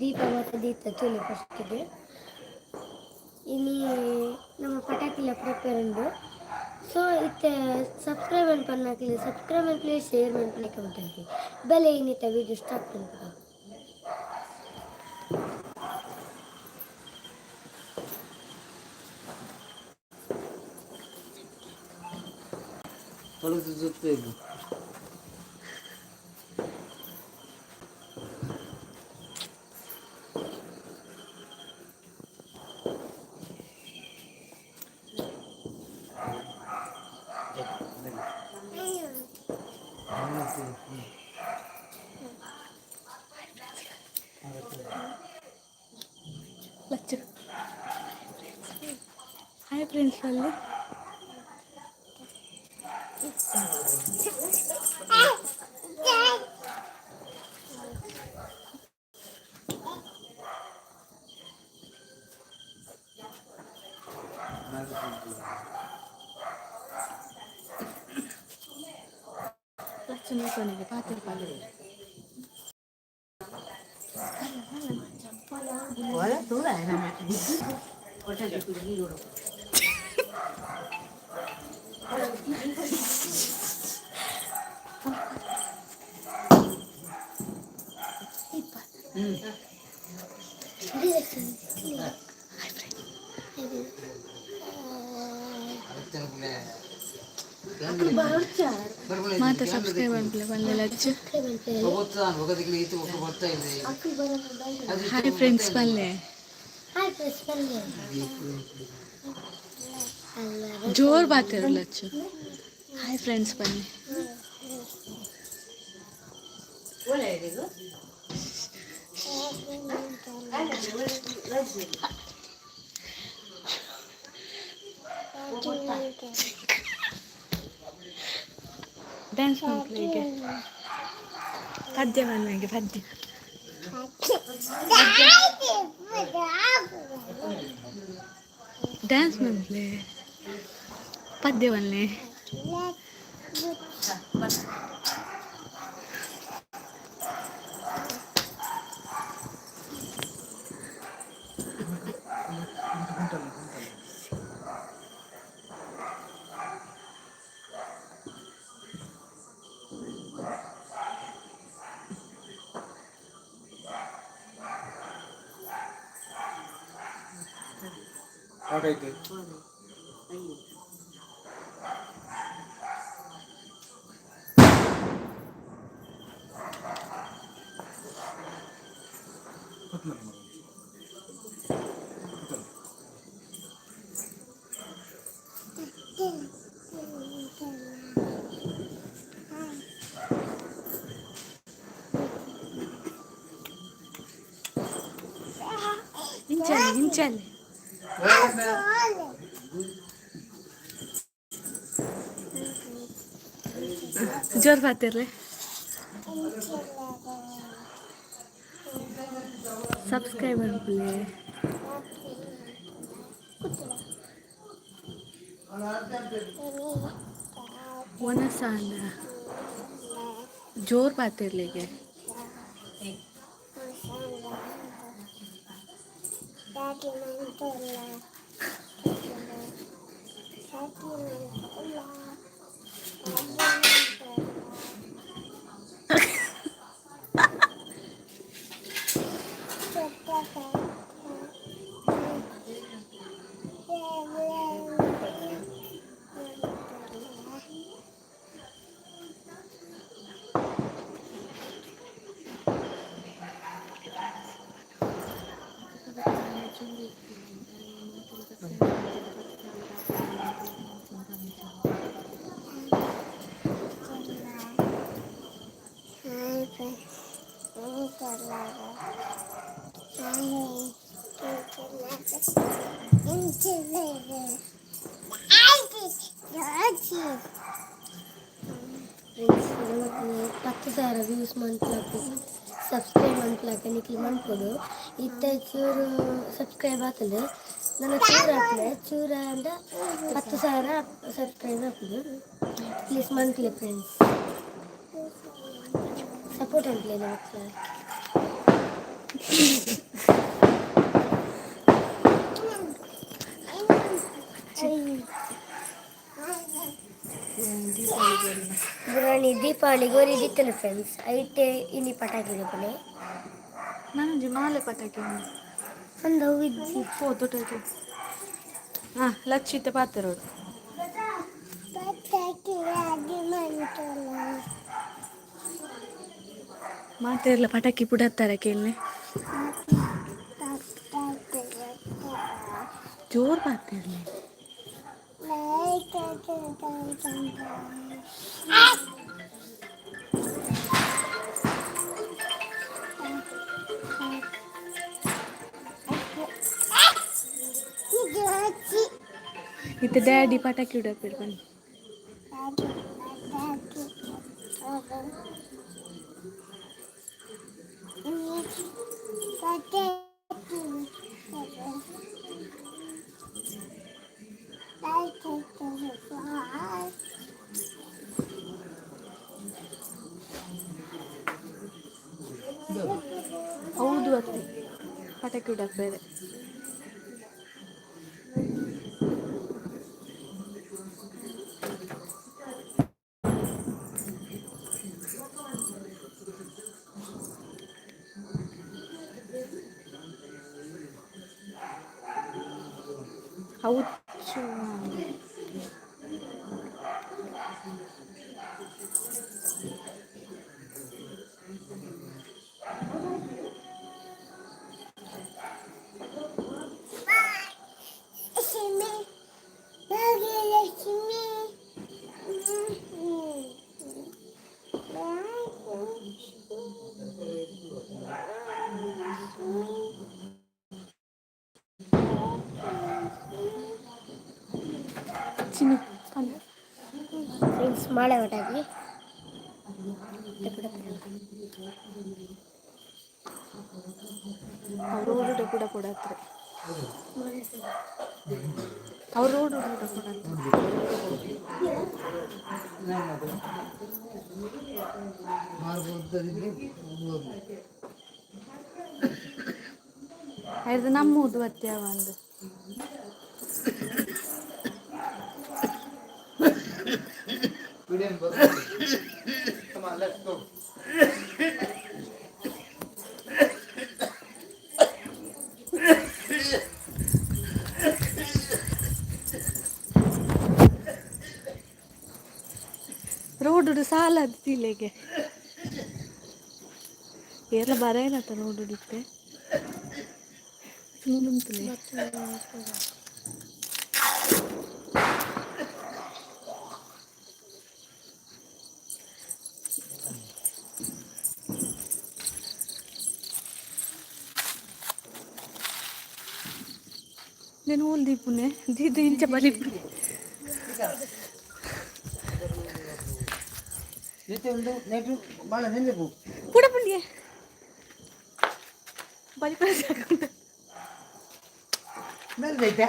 ದೀಪ ಮಾತ ದೀತ ತೂಲೆ ಫಸ್ಟಿಗೆ. ಇನಿ ನಮ್ಮ ಪಟಾಕಿಲ ಪ್ರಿಪೇರ್ ಉಂಡು. ಸೊ ಇತ್ತೆ ಸಬ್ಸ್ಕ್ರೈಬ್ ಮನ್ಪಂದಿನಕುಲು ಸಬ್ಸ್ಕ್ರೈಬ್ ಮನ್ಪುಲೆ, ಶೇರ್ ಮನ್ಪುಲೆ, ಕಮೆಂಟ್ ಮನ್ಪುಲೆ. ಬಲೆ ಇನ್ನಿತ ವಿಡಿಯೋ ಸ್ಟಾರ್ಟ್ ಮನ್ಪುಗ. ತೊಳೆದು. ಲಚ್ಚು, ಹಾಯ್ ಫ್ರೆಂಡ್ಸ್ ಅಲ್ಲಿ. ಲಚ್ಚು ನೋಕೊನಿಗೆ ಪಾತೆರ್ ಪಾಲೆ. ಮಾತ ಸಬ್ಸ್ಕ್ರೈಬ್ ಅನ್ಪ್ಲೆ ಪನ್ಲೆ ಲಚ್ಚು. ಹಾಯ್ ಫ್ರೆಂಡ್ಸ್ ಪನ್ಲೆ. ಹಾಯ್ ಫ್ರೆಂಡ್ಸ್ ಬನ್ನಿ ಅಲ್ಲ. ಜೋರ್ ಬಾತೆರು ಲಚ್ಚು, ಹಾಯ್ ಫ್ರೆಂಡ್ಸ್ ಪನ್ಲೆ. ಡ್ಯಾನ್ಸ್ ಮನ್ಪ್ಲೆ ಈಗ. ಪದ್ಯ ಪನ್ಲೆ, ಪದ್ಯ. ಡ್ಯಾನ್ಸ್ ಮನ್ಪ್ಲೆ, ಪದ್ಯ ಪನ್ಲೆ. ಆಯ್ತು. ಇಂಚಲ್ಲಿ ಇಂಚಲ್ಲಿ. ಜೋರ್ ಪಾತೆರ್ಲೆ. ಸಬ್ಸ್ಕ್ರೈಬ್ ಅನ್ಪುಲೆ. ಒನಸಾಂಡ ಜೋರ್ ಪಾತೆರ್ಲೆಗೆ. ಫ್ರೆಂಡ್ಸ್, ನಮಕ್ 10,000 ವ್ಯೂಸ್ ಮನ್ಪುಲಕ, ಸಬ್ಸ್ಕ್ರೈಬ್ ಮನ್ಪುಲಕ ನಿಕ್ಲು ಮನ್ಪೊಡು. ಇತ್ತೆ ಚೂರು ಸಬ್ಸ್ಕ್ರೈಬ್ ಆತುಂಡು ನನ್ನ. ಚೂರು ಆಪುಂಡು, ಚೂರು ಅಂಡ 10,000 ಸಬ್ಸ್ಕ್ರೈಬ್ ಆಪುಂಡು. ಪ್ಲೀಸ್ ಮನ್ಪುಲೆ ಫ್ರೆಂಡ್ಸ್, ಸಪೋರ್ಟ್ ಮನ್ಪುಲೆ ನಮಕ್. ಬುರಾಣಿ ದೀಪಾವಳಿ ಗೋರಿ ದಿತ್ತನ ಫ್ರೆಂಡ್ಸ್, ಐಟೆ ಇನಿ ಪಟಾಕಿ ಉಡಪುನೆ. ನಾನೊಂಜಿ ಮಾಲೆ ಪಟಾಕಿ. ಅಂದ ಅವು ಇಜ್ಜಿ. ಪೋ ತೊಟಕ್ಕೆ. ಹಾ, ಲಕ್ಷಿತ ಪಾತೆರೋಡು. ಮಾತೆರ್ಲ ಪಟಾಕಿ ಪುಡತ್ತಾರೆ ಕೇಳನೆ. ಜೋರ್ ಪಾತೆರ್ಲೆ. ಇತ್ತೆ ಡ್ಯಾಡಿ ಪಟಾಕಿ ಉಡಪೇರು ಬನ್ನಿ. ಹೌದು ಅತ್ತೆ, ಪಟಾಕಿ ಉಡಪೇರೆ. ಹುಚ್ಚು. ಚಿನ್ನು. ಫ್ರೆಂಡ್ಸ್, ಮಾಳೆ ಪಟಾಕಿ. ಅವ್ರು ರೋಡ್ ಕೂಡ ಕೊಡತ್ರೆ. ಅವ್ರು ರೋಡ್ ಕೂಡ ಕೊಡತ್ರೆ. ಆಯ್ತು, ನಮ್ಮದು ಬತ್ತೆ ಒಂದು. Come on, let's go. Road ಸಾಲ ತಿಲೆಗೆ ಏರ್ಲ ಬರೇನತ್ತ ರೋಡ್ ಇತ್ತೆ ಸುಮ್ಮನೆ. నేను ಓಲ್ ದೀಪುನೆ ದೀದು ಇಂಚ ಬಲಿಪುನೆ. ಪುಡ ಪುಂಡಿಯೆ ಬಲಿಪುನ ಸಾಕುಂಟು. ಮೇಲೆ.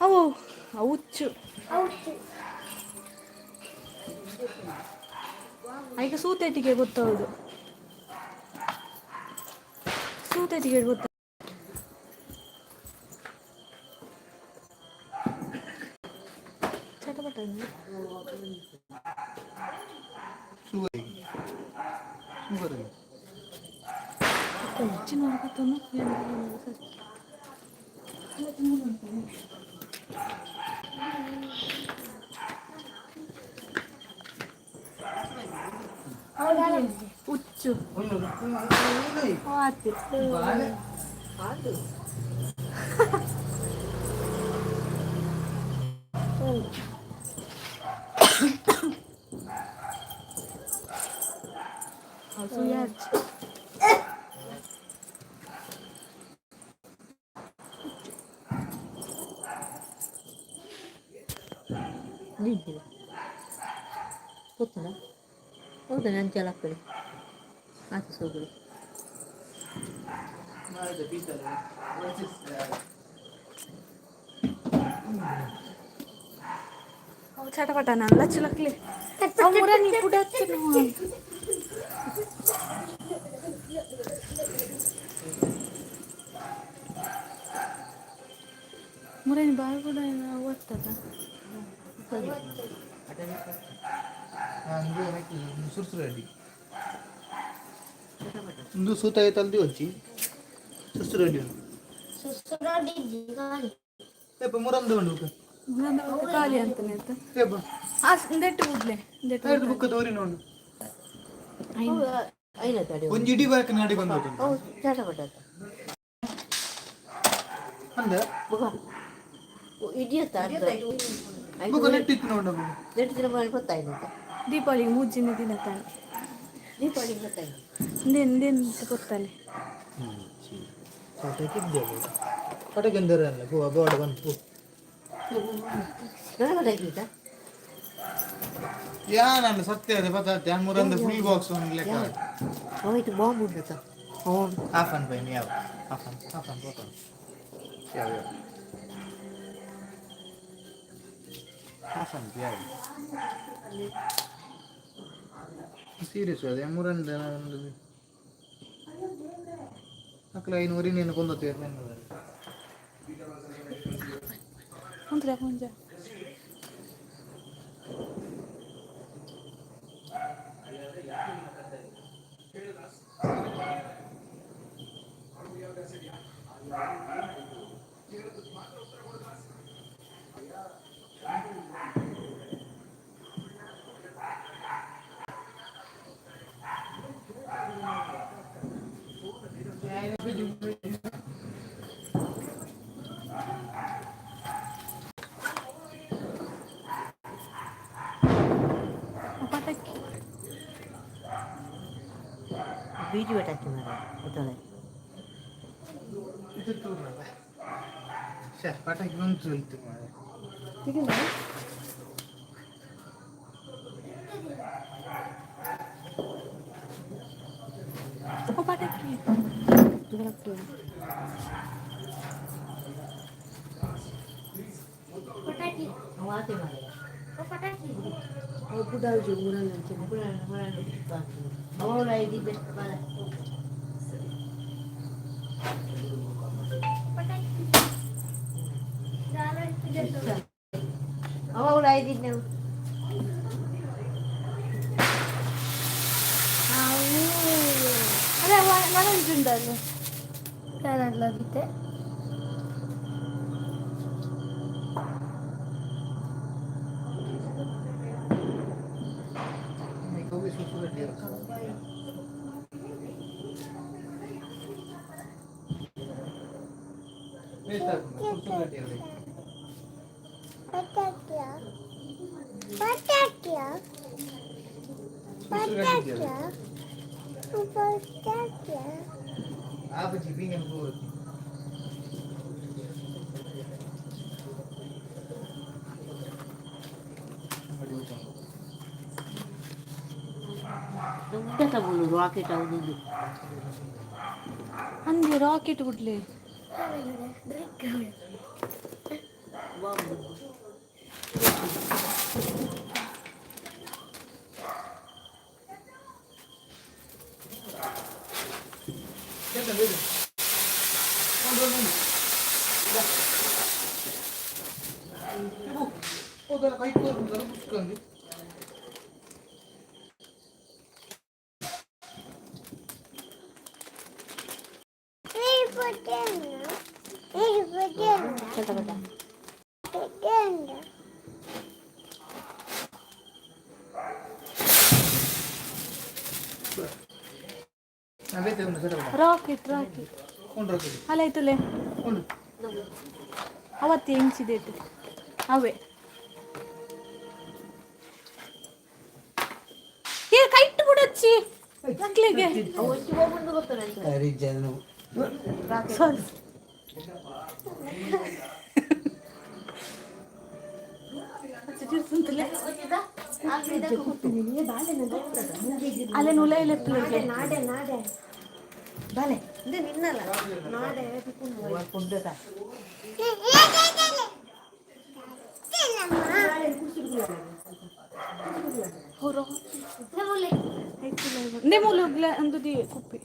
ಅವು ಹುಚ್ಚು. ಈಗ ಸೂತೆಟಿಗೆ ಗೊತ್ತೌದು, ಸೂತೆಟಿಗೆ ಗೊತ್ತ. ಚಟಪಟ. Sugar sugar. ಚಿನ್ನ ಗೊತ್ತನು. ಹುಚ್ಚು. ಆತಿ. ಸುಯಾರ್ಚಿ. ನಿಂತಿಲ್ಲ ಗೊತ್ತಲ್ಲ. ಹೌದಾ? ಅಂಚೆಲ್ಲ ಹಾಕ್ಕೊಳ್ಳಿ, ಆಚೆ ಸೋಗುಳಿ. ಅವು ಚಟಪಟ ನಲ್ಲ ಚಿಲಕ್ಲಿ. ಅವು ಮುರನಿ ಪುಡಚ್ಚು. ಮುರನಿ ಬಾಯಿ ಕೂಡ ಒತ್ತದ. ಸುರ್ಸುರು ಅಡ್ಡಿ ಒಂದು ಸೂತ ಐತಲ್ದಿ ಒಂಚಿ ಸುರ್ಸುರು ಅಡ್ಡಿ ಒಂದು. ಸುಸುರಾಡಿ. ಏಪ ಮುರಂದು ಉಂಡು. ಮುರಂದ ಖಾಲಿ ಅಂತಾನೆ ಆಯ್ತಾ? ಏಪ. ಆ ದೆಟ್ಟು ಬುಡ್ಲೆ ದೆಟ್ಟು. ಎರಡು ಬುಕ್ಕ ತೋರಿ ನೋಡು. ಐನ ತಡೆ. ಒಂಜಿ ಇಡೀ ಬಾಕಿ ನಾಡಿ ಬಂದು. ಅವು ಚಟಪಟ ಅಂತ. ಅಂದ. ಬುಗ ಇಡಿಯತ್ತ. ಬುಕ್ಕ ನೆಟ್ಟಿತ್ತು ನೋಡು. ನೆಟ್ಟು ದಿನ ಮಾಡಿ ಗೊತ್ತಾಯ್ತು. ದೀಪಾವಳಿಗೆ ಮೂಜಿನ ದಿನ ತಾನೆ. ದೀಪಾವಳಿ ಗೊತ್ತಾಯ್ತು. ಇಂದೇನು ಇಂದೇನು ಗೊತ್ತಲ್ಲ. ಪಟಾಕಿ ಇದ್ದೇವೆ, ಪಟಾಕಿ ಎಂದರೆ ಅಲ್ಲ, ಗೋವಾ ಬೋರ್ಡ್ ಬಂತು. ನನಗೆ ಗೊತ್ತಾಯ್ತಾ? ಯಾ ನಾನು ಸತ್ಯ ಅದೇ ಪತ್ತ ಮುರಂದ ಫುಲ್ ಬಾಕ್ಸ್ ಒಂದು ಲೆಕ್ಕ. ಹೋಯ್ತು, ಬಾಂಬ್ ಉಂಟು. ಹಾಫ್ ಅನ್ ಬೈ ಯಾವ ಹಾಫ್ ಅನ್ ಹಾಫ್ ಅನ್ ಬೋತನ್ ಯಾವ ಯಾವ ಹಾಫ್ ಅನ್ ಯಾವ ಸೀರಿಯಸ್ ಅದೇ ಮುರಂದ ಒಂದು ಅಕ್ಲ ಐನೂರು ಇನ್ನೇನು ಕೊಂದತ್ತೆ. ಅಂದ್ರೆ ಮುಂಜ. ಪಟಾಕಿ. ಬೀಜ ಪಟಾಕಿ ಮಾರ ಗೊತ್ತಲ್ಲ. ಇದು ತೂರಲ್ಲ ಶೇ ಪಟಾಕಿ ಒಂದು ಇತ್ತು ಮಾರ್ರೆ. ಓ ಪಟಾಕಿ. ಪಟಾಕಿ. ಅವು ಆತೆ ಮಾರ. ಓ ಪಟಾಕಿ. ಅವು ಪುಡಾಜು ಊರಲ್ಲಿ ಅವಳ ಐಡಿ ಬೆಸ್ಟ್ ಬಾಲ. ಪಟಾಕಿ ದಾಲ. ಅವಳ ಐಡಿ ನಾವು. ಅದೇ ಮನಂಜುಂಡಲ್ಲ. ಕಾಣಲಾಗುತ್ತೆ. ಹೋಗಿ ಸುರ್ಸುರು ಅಡ್ಡಿ ಇರುತ್ತೆ. ವೇಸ್ಟ್ ಆಗ್ತದೆ, ಸುರ್ಸುರು ಅಡ್ಡಿ ಇರ್ಬೇಕು. ಸುರ್ಸುರು ಅಡ್ಡಿ ಇದೆಯಲ್ಲ. ಆ ಬಜ್ಜಿ ಬೀಂಗನ್ ಹೋಗುತ್ತೆ. ಅಂಗಡಿ ಊಟ. ದೊಡ್ಡ ತಗೊಳ್ಳು ರಾಕೆಟ್ ಅವನೊಂದು. ಅಂದೆ ರಾಕೆಟ್ ಬಿಡ್ಲಿ. ಡ್ರಿಂಕ್. ಬಾಂಬ್. ಬೇಡ, ಬೇಡ. ಒಂದು, ಒಂದು, ಒಂದು. ಇಲ್ಲ. ಇವು, ಹೋದಲ್ಲ ಕೈ ತೋರ್ಸುದಲ್ಲ, ಕುತ್ಕೊಂಡು. ಚಟಪಟ. ನಾ ಬೇತೆ ಒಂದು ಸರಿ ಬಿಡ. Rocket rocket. ಕೊಂಡು ರಾಕೆಟ್. ಅಲ್ಲ ಆಯ್ತಲ್ಲೇ. ಕೊಂಡು. ಅವತ್ತು ಹೆಂಚಿದೆಟ್ಟು ಅವೇ ಏ ಕೈಟ್ಟು ಬಿಡಚ್ಚಿ. ಲಕ್ಲೆಗೆ. ಸಾರಿ. ಅಲ್ಲೇ ನುಲೆ ಇಲ್ಲ. ನಾಡೆ ನಾಡೆ. ಬಾಲೆ ಇದು ನಿನ್ನಲ್ಲ ಕುಡ್ಡದ. ನೇ ಮೂಲ ಅಂದು ಕುಪ್ಪಿ.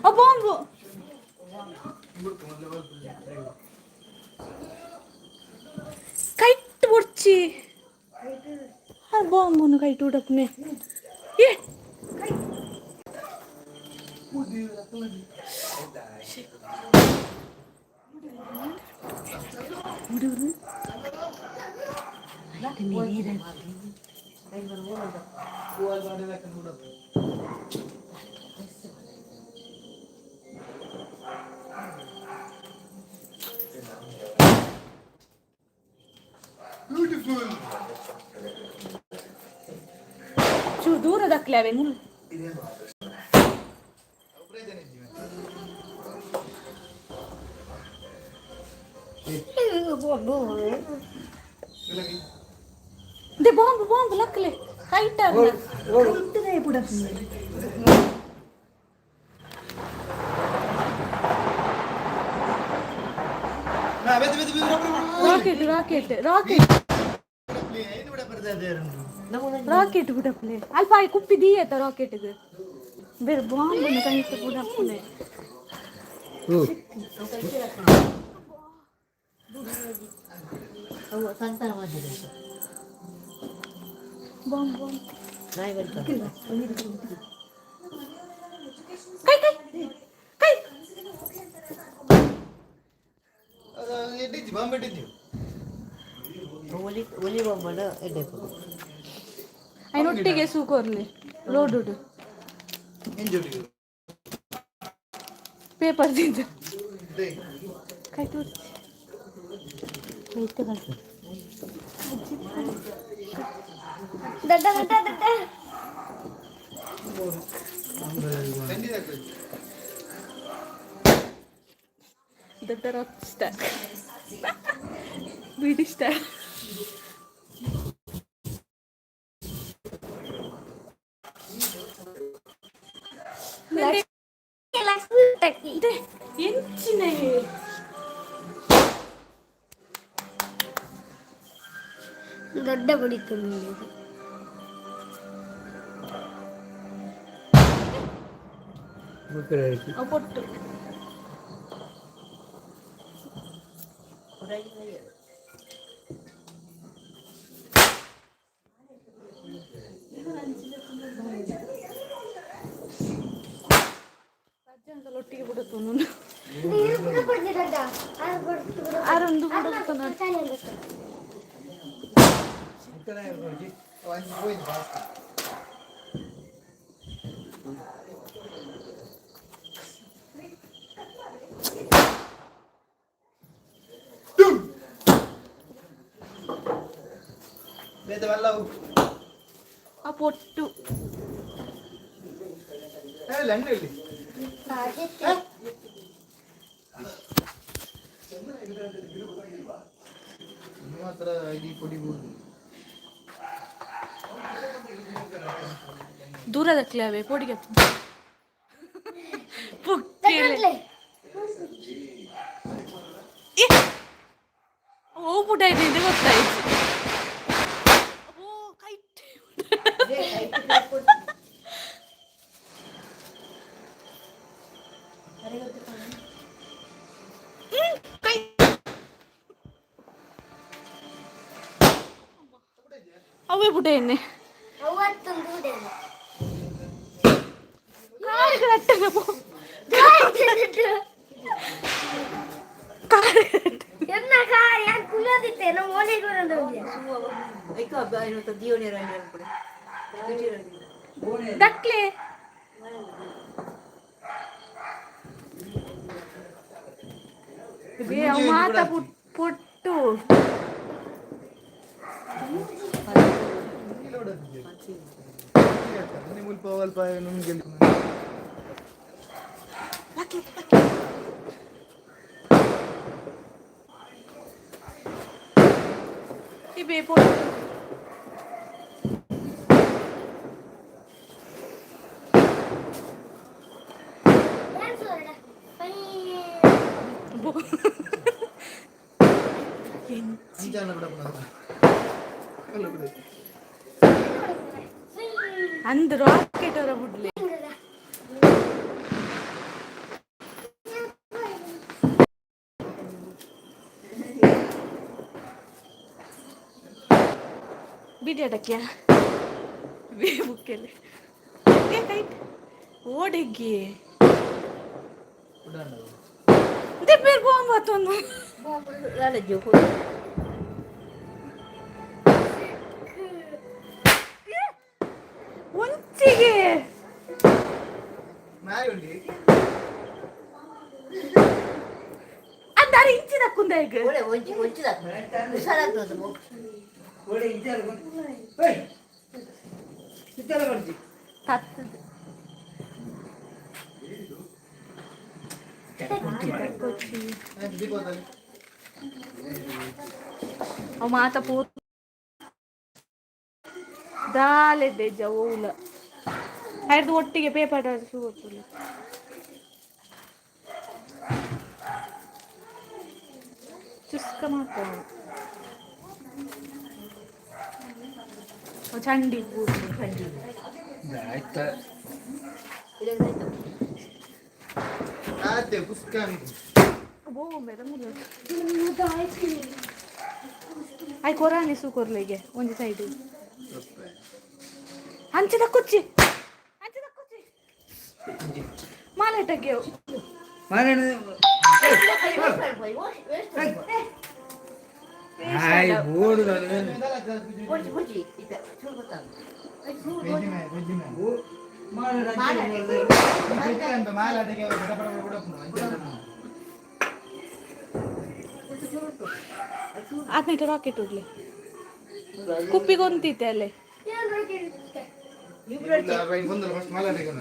ಆ ಬಾಂಬು ಕೈಟ್ ಬೊಡ್ಚಿ. ಆ ಬಾಂಬುನು ಕೈಟ್ ಉಡಪ್ನೆ ಏ. ಚೂರು ದೂರ ದಕ್ಲೆ ಅವೆ ಮುಲ್. ದೆ ಬಾಂಬ್ ಬಾಂಬ್ ಲಕ್ಲೆ ಕೈಟ್. Rocket rocket rocket. Rocket ಬಿಡಪ್ಲೆ ಅಲ್ಪ ಕುಪ್ಪಿ ದೀಯತ ರಾಕೆಟ್. ಬೇರೆ ಬಾಂಬ್ ಕೈಟ್ ಬಿಡಪ್ಲೆ. ಅವು ಸಂತಾನ ಮಾಡಿದೆ. Bomb bomb. ನಾಯಿ ಬರ್ತದೆ. ಕೈ ಕೈ ಕೈ. ಬಾಂಬ್ ಇಟ್ಟಿದ್ದೀವಿ. ಒಲಿ ಒಲಿ ಬೊಮ್ಮನ ಎಡ್ಡೆ. ಐನೊಟ್ಟಿಗೆ ಸೂಕೋರ್ಲಿ ರೋಡ್. ಇಂಜುರಿ. ಪೇಪರ್ ತಿಂದ ಕೈ ತೋರಿಸಿ. ಇತ್ತೆ ಕಳ್ಸಿ. ದಡ್ಡ ದಡ್ಡ ದಡ್ಡ. ದೊಡ್ಡ ರಾಕ್ ಸ್ಟಾರ್, ಬಿಡಿ ಸ್ಟಾರ್. ಲಕ್ಷ್ಮಿ ಟಕ್ಕಿ. ಎಂಚಿನ? ದೊಡ್ಡ ಬಡಿತು ಇದು. ಪೊಟ್ಟು. ಒಟ್ಟಿಗೆ ಬಿಡುತ್ತು. ದಡ್ಡ ಅದು. ಆರೊಂದು ಬಿಡುತ್ತು. ಆ ಪೊಟ್ಟು. ಮಾತ್ರ ಪೊಡಿ. ದೂರದಕ್ಲೆ ಪೊಡಿಗೆ ಪುಕ್ಕೇಲೆ. ಓ ಪುಟ ಇದೆ ಗೊತ್ತಾಯ್ತು. ಓ ಕೈಟ್. ಅವೇ ಪುಟ ಎಣ್ಣೆ. ಅವತ್ತೊಂದು ಉಡೇನ. ಕಾರ್ ಕಟ್ಟನ ಕಾರ್. ಎನ್ನ ಕಾರ್ ಯಾನ್ ಕುಲ್ಲದಿತ್ತೆ ನಮ್ಮ ಓಲೆಗ್ ಬರೋದು. ದಕ್ಲೆ. ಬೇ ಅವ್ ಮಾತ ಪೊಟ್ಟು. ಮುಲ್ಪ ಅಲ್ಪ ನುಂಗೆಲ್. ಲಕ್ಲೆ ಲಕ್ಲೆ. ಬೇ ಪೊಟ್ಟು. ಡ್ಯಾನ್ಸ್ ಹೊರಡ. ಬೋ. ಅಂಚಾನ ಬಿಡಪ್ಪ ಅಲ್ಲ ಬಿಡು. ಅಂದ್ ರಾಕೆಟ್ ಅವರ ಬುಡ್ಲೆ. ಬಿಡಿ ಅಡಕ್ಯ ಬೇ ಬುಕ್ಕೆಲ್ಲಿ ಕೈಟ್ ಓಡೆಗ್ಗಿ. ಉಡಾಣ. ದಿಬ್ಬೇರ್ ಬಾಂಬ್ ಆತೊಂದು. ಜೋಕು. ಒಂಚಿಗೆ. ನಾಯಿ ಉಂಡಿ. ಅಂದಾರೆ ಇಂಚಿದ ಕುಂದ ಈಗ. ಒಳ್ಳೆ ಒಂಜಿ ಒಂಚಿದ ಹುಷಾರಾಗ್ತದೆ. ತತ್ತದ ಕೊಚ್ಚಿ. ದೀಪದಲ್ಲಿ. ಅವು ಮಾತ ಪೂ ದಾಲೆಡ್ಡೆ ಓಲ ಐದು ಒಟ್ಟಿಗೆ ಪೇಪರ್ ಶುರು. ಚುಸ್ಕ ಮಾಡ್ತಾರೆ ಚಂಡಿ. ಆಯ್ತಾ? ಆತೆ ಪುಸ್ತಕ. I ಕೊರಾನಿ ಸೂ ಕೊರ್ಲೆಗೆ ಒಂಜಿ ಸೈಡ್ ಅಂಚಿದ ಕುಚ್ಚಿ, ಅಂಚಿದ ಕುಚ್ಚಿ ಮಾಲೇಟಕ್ಕೆ. Hi board. ಒಂಜಿ ಒಂಜಿ ಇತ್ತ ಚೂರು ಗೊತ್ತಾಗ. ಮಾಲಾಟಕ್ಕೆ ಪಟ ಪಟ ಬಿಡಪ್ಪ. ಆತ್ನೈಟ್ ರಾಕೆಟ್ ಉಡ್ಲೆ ಕುಪ್ಪಿಗೊಂತಿತ್ತೆ ಅಲ್ಲೇ. ಫಸ್ಟ್ ಮಾಲಾಟಕ್ಕೆ.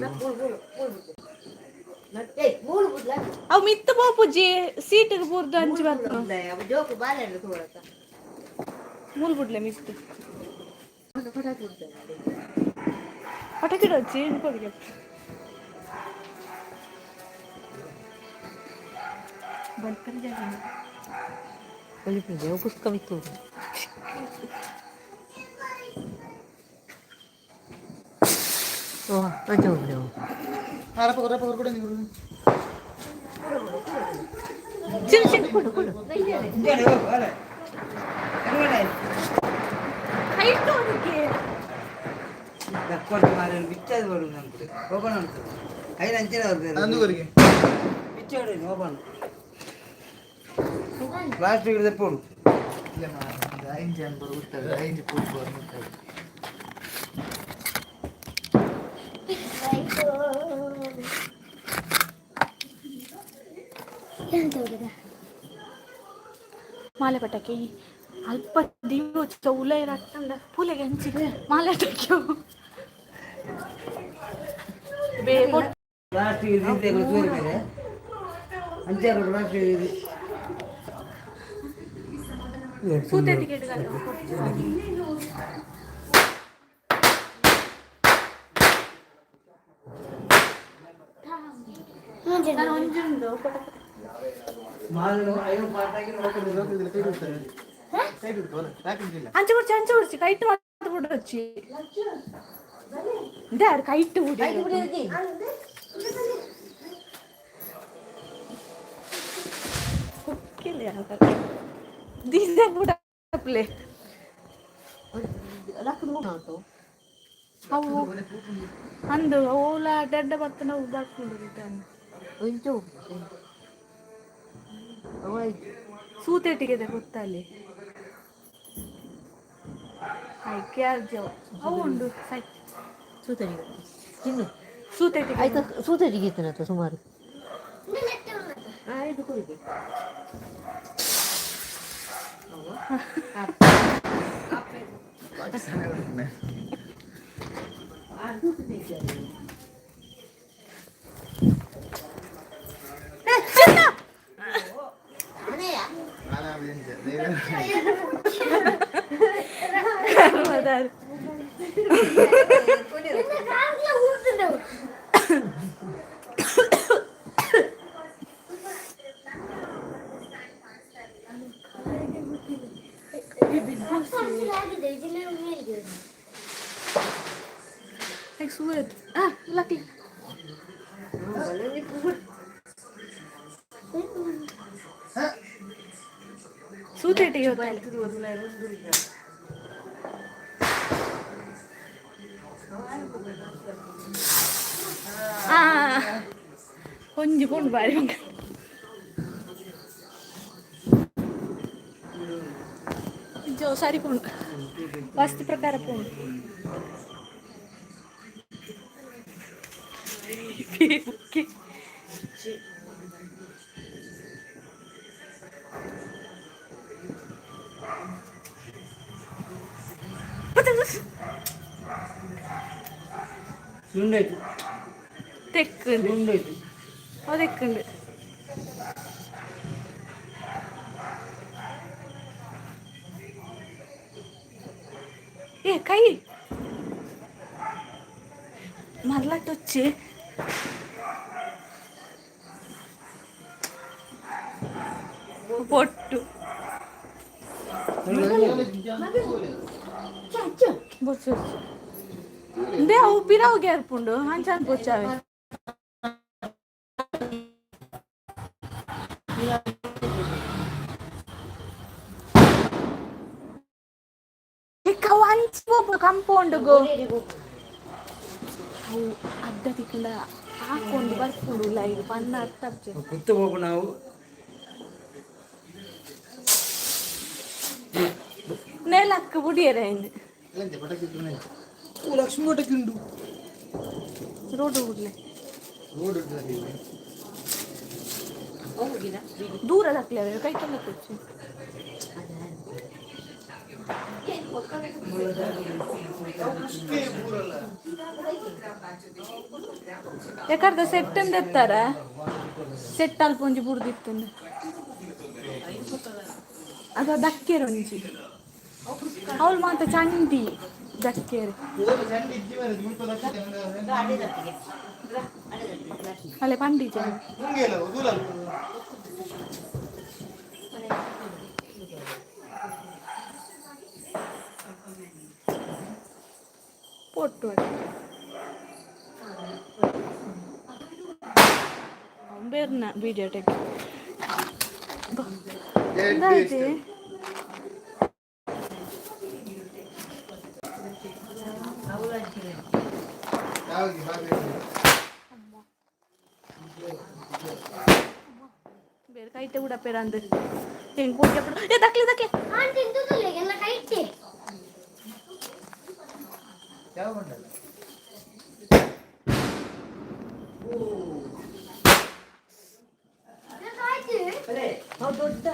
ಏಯ್ ಮೂರು ಬುಡ್ಲ. ಅವು ಮಿತ್ತ ಪೋಪುಜಿ ಸೀಟಿಗೆ ಬೂರ್ದು ಅಂಚಿ ಬರ್ತ. ಜೋಕು ಬಾಳೆ ತೋಳತ್ತ. ಮೂಲ್ ಬುಡ್ಲೆ ಮಿತ್ತು. ಪಟಾಕಿ ಡೊಚ್ಚಿ ಕೊಡಿಗೆ. ಒಂಜಿ ಪುಸ್ತಕ ಮಿತ್ತು. ಓ ಅಂಚ ಹೋಗ್ಲಿ. ರಪ್ಪ ರಪ್ಪ ಕೊಡು ನೀವು. ಚಿನ್ನ ಚಿನ್ನ. ಕೊಡು ಕೊಡು. ಹೈಟು ಅದಕ್ಕೆ. ದಕ್ಕೊಟ್ಟು ಮಾರನ್ ಬಿಚ್ಚಾದ ಬರು ನಂಗೆ ಓಪನ್ ಉಂಟು ಐದು ಅಂಚಿನ. ಅಂದುವರೆಗೆ. ಬಿಚ್ಚಾಡು ಓಪನ್ ಪ್ಲಾಸ್ಟಿಕ್ ತೆಪ್ಪೋಡು. ಇಲ್ಲ ಐಂಜಿ ಅನ್ಬರು ಗೊತ್ತಾಗ ಐಂಜಿ ಪೂರ್ತಿ ಗೊತ್ತಾಗ. ಎಂತ ಹುಡುಗ? ಮಾಲೆ ಪಟಾಕಿ ಅಲ್ಪ ದೀವ ಉಲೈ ರಟ್ಟಂಡ ಪೂಲೆಗೆ ಹಂಚಿ ಮಾಲೆ ಪಟಾಕಿ ಬೇ. ಪ್ಲಾಸ್ಟಿಕ್ ಇದು ತೋರಿ ಮೇಲೆ ಅಂಚೆ ಪ್ಲಾಸ್ಟಿಕ್ ಇದು. ಸೂತೆ ಟಿಕೆಟ್. ನಾನು ಒಂಜುಂಡು. ಮಾಲೆ ಐದು ಪಾಟಾಕಿ. ಅಂಚೆ ಬಿಡ್ಚಿ, ಅಂಚೆ ಬಿಡ್ಚಿ, ಕೈಟ್ ಮಾತ್ರ ಬಿಡೊಚ್ಚಿ ಇದಾರು ಕೈಟ್ ಬಿಡಿ. ಕುಕ್ಕಿಲ್ಲ ದೀಸ ಬುಡಪ್ಲೆ. ಲಕ್ಕು ಉಂಟು. ಅವು ಅಂದು ಓಲ ಅಡ್ಡ ಬತ್ತನ ಅವು ಬರ್ಪುಂಡು ರಿಟರ್ನ್. ಒಂಚು ಅವ. ಸೂತೆಟಿಗೆ ಗೊತ್ತಲ್ಲಿ ಆಯ್ಕೆ ಅರ್ಜವು ಅವು ಉಂಡು ಸೈ. ಸೂತರಿಗೆ ತಿನ್ನು. ಸೂತೆಟಿಗೆ. ಆಯ್ತಾ, ಸೂತರಿಗೆ ಇತ್ತನತ್ತ ಸುಮಾರು ಆಯ್ತು ಕೊಡಿ. ಕರ್ಮದಾರ್. ಊರ್ದುಂಡವು. ಆಗಿದೆ ಇದನ್ನ ಮೇಲೆ. ಲೈಕ್ ಸೂರತ್ ಆ ಲಕ್ಲಿ. ಸೂತೆಟಿಗೆ ಹೋಗ್ತಾರೆ. ಆ ಒಂಜಿ ಪೋಂಡು ಬಾರಿ ಮಂಗ. ಜೋ ಸರಿ ಪೋಂಡು, ವಾಸ್ತು ಪ್ರಕಾರ ಪೋಂಡು. ತುಂಡಾಯ್ತು. ತೆಕ್ಕುಂಡು. ತುಂಡಾಯ್ತು. ಅವು ತೆಕ್ಕುಂಡು. ಏ ಕೈ ಮರ್ಲಾಟೊಚ್ಚಿ ಪೊಟ್ಟು ಬೊಚ್ಚು they ಅವು ಪಿರಾವು ಗೇರ್ಪುಂಡು ಅಂಚಾನ್ ಪೊಚ್ಚಾವೆ. ಅವು ಅಂಚಿ ಪೋಪುಂಡು ಕಂಪೌಂಡ್ಗು. ಅವು ಅಡ್ಡ ತಿಕ್ಕಂಡ ಹಾಕೊಂಡು ಬರ್ಪುಂಡು ಲೈಗ್ ಪನ್ನ ಅರ್ಥ. ಕುತ್ತು ಹೋಗು ನಾವು. ನೆಲಕ್ಕೆ ಬುಡಿಯರೆ ಇನ್ನು. ಲಕ್ಷ್ಮೀ ಕೋಟೆಗೆ ಉಂಡು. ರೋಡ್ ಬುಡ್ಲೆ. ರೋಡ್. ದೂರ ದಾಕ್ಲೆ ಕೈ ತಂದ ಕೊಚ್ಚಿ. ಯಾಕರ್ದ ಸೆಟ್ ಎತ್ತಾರ ಸೆಟ್ ಅಲ್ಪ ಒಂಜಿ ಬುಡ್ದಿತ್ತು ಅದು ದಕ್ಕೇರು ಒಂಜಿ ಅವಳು ಮಾತ ಚಂಡಿ ದಕ್ಕೇರು. ಅಲ್ಲೇ ಪಂಡಿ ಜನ. ಪೊಟ್ಟು ಬೇರ್ನ ವಿಡಿಯೋ ಟೆಕ್ എന്തായിട്ട്. ಬೇರೆ ಕೈತೆ ಕೂಡ ಪೇರಂದು ಹೆಂಗ್ ಹೋಗಿ ಏ ದಕ್ಲಿ ದಕ್ಲಿ. ಆಂಟಿ ಇಂತದಲ್ಲ ಎಲ್ಲ ಕೈಚೆ. ಯಾವ ಬಂಡಲ್ಲ? ಆಯ್ತು. ದೊಡ್ಡ.